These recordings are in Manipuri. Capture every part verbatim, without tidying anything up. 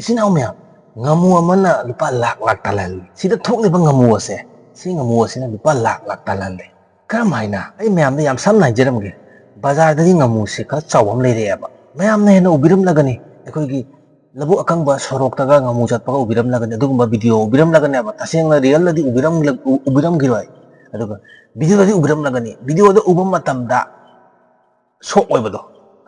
ꯏꯆꯤꯟ ꯏꯅꯥꯎ ꯃꯌꯥꯝ, ꯉꯥꯃꯨ ꯑꯃꯅ ꯂꯨꯄꯥ ꯂꯥꯛ ꯂꯥꯛ ꯇꯥꯜꯍꯜꯂꯤ꯫ ꯁꯤꯗ ꯊꯣꯛꯂꯤꯕ ꯉꯥꯃꯨ ꯑꯁꯦ, ꯁꯤ ꯉꯥꯃꯨ ꯑꯁꯤꯅ ꯂꯨꯄꯥ ꯂꯥꯛ ꯂꯥꯛ ꯇꯥꯜꯍꯜꯂꯤ꯫ ꯀꯔꯝ ꯍꯥꯏꯅ? ꯑꯩ ꯃꯌꯥꯝꯗ ꯌꯥꯝ ꯁꯝꯅ ꯍꯥꯏꯖꯔꯝꯒꯦ꯫ ꯕꯖꯥꯔꯗꯒꯤ ꯉꯥꯃꯨꯁꯦ ꯈꯔ ꯆꯥꯎꯕ ꯑꯃ ꯂꯩꯔꯛꯑꯦꯕ꯫ ꯃꯌꯥꯝꯅ ꯍꯦꯟꯅ ꯎꯕꯤꯔꯝꯂꯒꯅꯤ, ꯑꯩꯈꯣꯏꯒꯤ ꯂꯧꯕꯨꯛ ꯑꯀꯪꯕ ꯁꯣꯔꯣꯛꯇꯒ ꯉꯥꯃꯨ ꯆꯠꯄꯒ ꯎꯕꯤꯔꯝꯂꯒꯅꯤ, ꯑꯗꯨꯒꯨꯝꯕ ꯚꯤꯗꯤꯑꯣ ꯎꯕꯤꯔꯝꯂꯒꯅꯦꯕ꯫ ꯇꯁꯦꯡꯅ ꯔꯤꯌꯦꯜꯗꯗꯤ ꯎꯕꯤꯔꯝ-, ꯎ-, ꯎꯕꯤꯔꯝꯈꯤꯔꯣꯏ꯫ ꯑꯗꯨꯒ ꯚꯤꯗꯤꯑꯣꯗꯗꯤ ꯎꯕꯤꯔꯝꯂꯒꯅꯤ꯫ ꯚꯤꯗꯤꯑꯣꯗ ꯎꯕ ꯃꯇꯝꯗ ꯁꯣꯛ ꯑꯣꯏꯕꯗꯣ,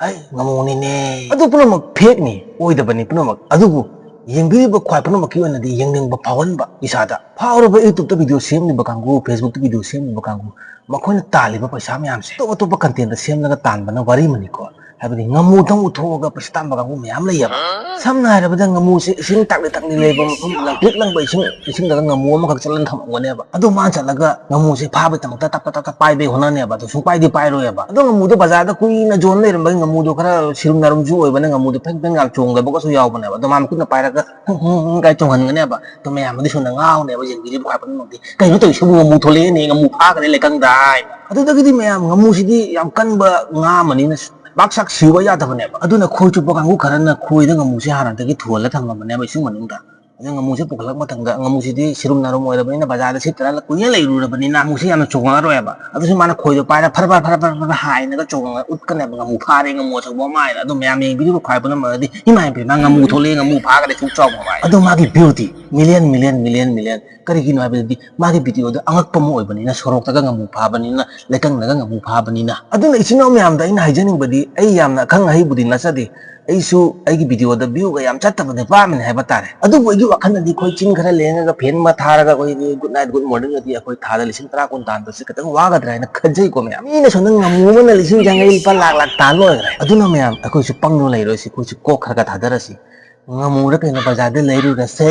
"ꯑꯩ ꯉꯥꯃꯨꯅꯤꯅꯦ"꯫ ꯑꯗꯨ ꯄꯨꯝꯅꯃꯛ ꯐꯦꯛꯅꯤ, ꯑꯣꯏꯗꯕꯅꯤ ꯄꯨꯝꯅꯃꯛ꯫ ꯑꯗꯨꯕꯨ ꯌꯦꯡꯕꯤꯔꯤꯕ ꯈ꯭ꯋꯥꯏ ꯄꯨꯝꯅꯃꯛꯀꯤ ꯑꯣꯏꯅꯗꯤ ꯌꯦꯡꯅꯤꯡꯕ ꯐꯥꯎꯍꯟꯕ ꯏꯁꯥꯗ꯫ ꯐꯥꯎꯔꯕ YouTube-ꯇ ꯚꯤꯗꯤꯑꯣ ꯁꯦꯝꯂꯤꯕ ꯀꯥꯡꯕꯨ, Facebook-ꯇ ꯚꯤꯗꯤꯑꯣ ꯁꯦꯝꯂꯤꯕ ꯀꯥꯡꯕꯨ, ꯃꯈꯣꯏꯅ ꯇꯥꯜꯂꯤꯕ ꯄꯩꯁꯥ ꯃꯌꯥꯝꯁꯦ ꯑꯇꯣꯞ ꯑꯇꯣꯞꯄ content ꯁꯦꯝꯂꯒ ꯇꯥꯟꯕꯅ ꯋꯥꯔꯤꯃꯅꯤꯀꯣ꯫ ꯍꯥꯏꯕꯗꯤ ꯉꯥꯃꯨꯗꯪ ꯎꯊꯣꯛꯑꯒ ꯄꯩꯁꯥ ꯇꯥꯟꯕ ꯀꯥꯡꯕꯨ ꯃꯌꯥꯝ ꯂꯩꯌꯦꯕ꯫ ꯁꯝꯅ ꯍꯥꯏꯔꯕꯗ ꯉꯥꯃꯨꯁꯦ ꯏꯁꯤꯡ ꯇꯥꯛꯂꯤ ꯇꯥꯛꯂꯤ ꯂꯩꯕ ꯃꯐꯝ, ꯂꯪꯇ꯭ꯔꯤꯛ ꯂꯪꯕ ꯏꯁꯤꯡ, ꯏꯁꯤꯡꯗꯒ ꯉꯥꯃꯨ ꯑꯃꯈꯛ ꯆꯠꯂꯒ ꯊꯝꯃꯝꯒꯅꯦꯕ꯫ ꯑꯗꯣ ꯃꯥꯅ ꯆꯠꯂꯒ ꯉꯥꯃꯨꯁꯦ ꯐꯥꯕꯩꯗꯃꯛꯇ ꯇꯞ ꯇꯞ ꯇꯞ ꯇꯞ ꯄꯥꯏꯕꯩ ꯍꯣꯠꯅꯅꯦꯕ꯫ ꯑꯗꯣ ꯁꯨꯡꯄꯥꯏꯗꯤ ꯄꯥꯏꯔꯣꯏꯕ꯫ ꯑꯗꯣ ꯉꯥꯃꯨꯗꯣ ꯕꯖꯥꯔꯗ ꯀꯨꯏꯅ ꯌꯣꯟ ꯂꯩꯔꯝꯕꯒꯤ ꯉꯥꯃꯨꯗꯣ ꯈꯔ ꯁꯤꯔꯨꯝ ꯅꯥꯔꯨꯝꯁꯨ ꯑꯣꯏꯕꯅ ꯉꯥꯃꯨꯗꯣ ꯐꯦꯡ ꯐꯦꯡ ꯌꯥꯝ ꯆꯣꯡꯗꯕꯒꯁꯨ ꯌꯥꯎꯕꯅꯦꯕ꯫ ꯑꯗꯣ ꯃꯥ ꯃꯈꯨꯠꯅ ꯄꯥꯏꯔꯒ ꯍꯨꯝ ꯍꯨꯝ ꯍꯨꯝ ꯀꯥꯏ ꯆꯣꯡꯍꯟꯒꯅꯦꯕ꯫ ꯑꯗꯣ ꯃꯌꯥꯝ ꯑꯗꯨ ꯁꯣꯝꯗ ꯉꯥꯎꯅꯦꯕ, ꯌꯦꯡꯕꯤꯔꯤꯕ ꯈ꯭ꯋꯥꯏ ꯄꯨꯝꯅꯃꯛꯇꯤ꯫ "ꯀꯩꯅꯣ ꯇꯧꯔꯤꯁꯤꯕꯨ? ꯉꯥꯃꯨ ꯊꯣꯛꯂꯛꯑꯦꯅꯦ, ꯉꯥꯃꯨ ꯐꯥꯈ꯭ꯔꯦ ꯂꯩꯀꯪꯗ" ꯍꯥꯏꯅ꯫ ꯑꯗꯨꯗꯒꯤꯗꯤ ꯃꯌꯥꯝ ꯉꯥꯃꯨꯁꯤꯗꯤ ꯌꯥꯝ ꯀꯟꯕ ꯉꯥ ꯑꯃꯅꯤꯅ ꯄꯥꯛ ꯁꯥꯛ ꯁꯤꯕ ꯌꯥꯗꯕꯅꯦꯕ꯫ ꯑꯗꯨꯅ ꯈꯣꯏ ꯆꯨꯞꯄ ꯀꯥꯡꯕꯨ ꯈꯔꯅ ꯈꯣꯏꯗ ꯉꯥꯃꯨꯁꯦ ꯍꯥꯟꯅꯗꯒꯤ ꯊꯨꯍꯜꯂ ꯊꯝꯃꯕꯅꯦꯕ ꯏꯁꯤꯡ ꯃꯅꯨꯡꯗ꯫ ꯑꯗꯨ ꯉꯥꯃꯨꯁꯦ ꯄꯨꯈꯠꯂꯛꯄ ꯃꯇꯝꯗ ꯉꯥꯃꯨꯁꯤꯗꯤ ꯁꯤꯔꯨꯝ ꯅꯥꯔꯨꯝ ꯑꯣꯏꯔꯕꯅꯤꯅ ꯕꯖꯥꯔꯗ ꯁꯤꯠꯇꯅ ꯀꯨꯏꯅ ꯂꯩꯔꯨꯔꯕꯅꯤꯅ ꯉꯥꯃꯨꯁꯦ ꯌꯥꯝꯅ ꯆꯣꯡꯉꯛꯑꯔꯣꯏꯕ꯫ ꯑꯗꯨꯁꯨ ꯃꯥꯅ ꯈꯣꯏꯗꯣ ꯄꯥꯏꯔ ꯐꯔ ꯐꯔ ꯐꯔ ꯐꯔ ꯐꯔ ꯍꯥꯏꯅꯒ ꯆꯣꯡꯉꯒ ꯎꯠꯀꯅꯦꯕ, "ꯉꯥꯃꯨ ꯐꯥꯔꯦ, ꯉꯥꯃꯨ ꯑꯆꯧꯕ ꯑꯃ" ꯍꯥꯏꯅ꯫ ꯑꯗꯨ ꯃꯌꯥꯝ ꯌꯦꯡꯕꯤꯔꯤꯕ ꯈ꯭ꯋꯥꯏ ꯄꯨꯝꯅꯃꯛꯅꯗꯤ, "ꯏꯃꯥ ꯏꯕꯦꯝꯃ, ꯉꯥꯃꯨ ꯊꯣꯛꯂꯛꯑꯦ, ꯉꯥꯃꯨ ꯐꯥꯈ꯭ꯔꯦ, ꯁꯨꯛ ꯆꯥꯎꯕ" ꯍꯥꯏ꯫ ꯑꯗꯣ ꯃꯥꯒꯤ view-ꯗꯤ million, million, million, million꯫ ꯀꯔꯤꯒꯤꯅꯣ ꯍꯥꯏꯕꯗꯗꯤ ꯃꯥꯒꯤ video-ꯗꯣ ꯑꯉꯛꯄ ꯑꯃ ꯑꯣꯏꯕꯅꯤꯅ, ꯁꯣꯔꯣꯛꯇꯒ ꯉꯥꯃꯨ ꯐꯥꯕꯅꯤꯅ, ꯂꯩꯀꯪꯗꯒ ꯉꯥꯃꯨ ꯐꯥꯕꯅꯤꯅ꯫ ꯑꯗꯨꯅ ꯏꯆꯤꯟ ꯏꯅꯥꯎ ꯃꯌꯥꯝꯗ ꯑꯩꯅ ꯍꯥꯏꯖꯅꯤꯡꯕꯗꯤ, ꯑꯩ ꯌꯥꯝꯅ ꯑꯈꯪ ꯑꯍꯩꯕꯨꯗꯤ ꯅꯠꯆꯗꯦ, ꯑꯩꯁꯨ ꯑꯩꯒꯤ video-ꯗ view-ꯒ ꯌꯥꯝ ꯆꯠꯇꯕ ꯅꯨꯄꯥ ꯑꯃꯅꯤ ꯍꯥꯏꯕ ꯇꯥꯔꯦ꯫ ꯑꯗꯨꯕꯨ ꯑꯩꯒꯤ ꯋꯥꯈꯜꯗꯗꯤ ꯑꯩꯈꯣꯏ ꯆꯤꯟ ꯈꯔ ꯂꯦꯡꯉꯒ fan ꯑꯃ ꯊꯥꯔꯒ ꯑꯩꯈꯣꯏꯒꯤ good night, good morning-ꯒꯗꯤ ꯑꯩꯈꯣꯏ ꯊꯥꯗ ꯂꯤꯁꯤꯡ ꯇꯔꯥ ꯀꯨꯟ ꯇꯥꯟꯕꯁꯦ ꯈꯤꯇꯪ ꯋꯥꯒꯗ꯭ꯔꯥ ꯍꯥꯏꯅ ꯈꯟꯖꯩꯀꯣ ꯃꯌꯥꯝ꯫ ꯃꯤꯅ ꯁꯣꯝꯗ ꯉꯥꯃꯨ ꯑꯃꯅ ꯂꯤꯁꯤꯡ ꯌꯥꯡꯈꯩ, ꯂꯨꯄꯥ ꯂꯥꯛ ꯂꯥꯛ ꯇꯥꯟ ꯂꯣꯏꯈ꯭ꯔꯦ꯫ ꯑꯗꯨꯅ ꯃꯌꯥꯝ ꯑꯩꯈꯣꯏꯁꯨ ꯄꯪꯗꯨꯅ ꯂꯩꯔꯣꯏꯁꯤ, ꯑꯩꯈꯣꯏꯁꯨ ꯀꯣꯛ ꯈꯔ ꯈꯔ ꯊꯥꯗꯔꯁꯤ꯫ ꯉꯥꯃꯨꯔ ꯀꯩꯅꯣ ꯕꯖꯥꯔꯗ ꯂꯩꯔꯨꯔꯁꯦ꯫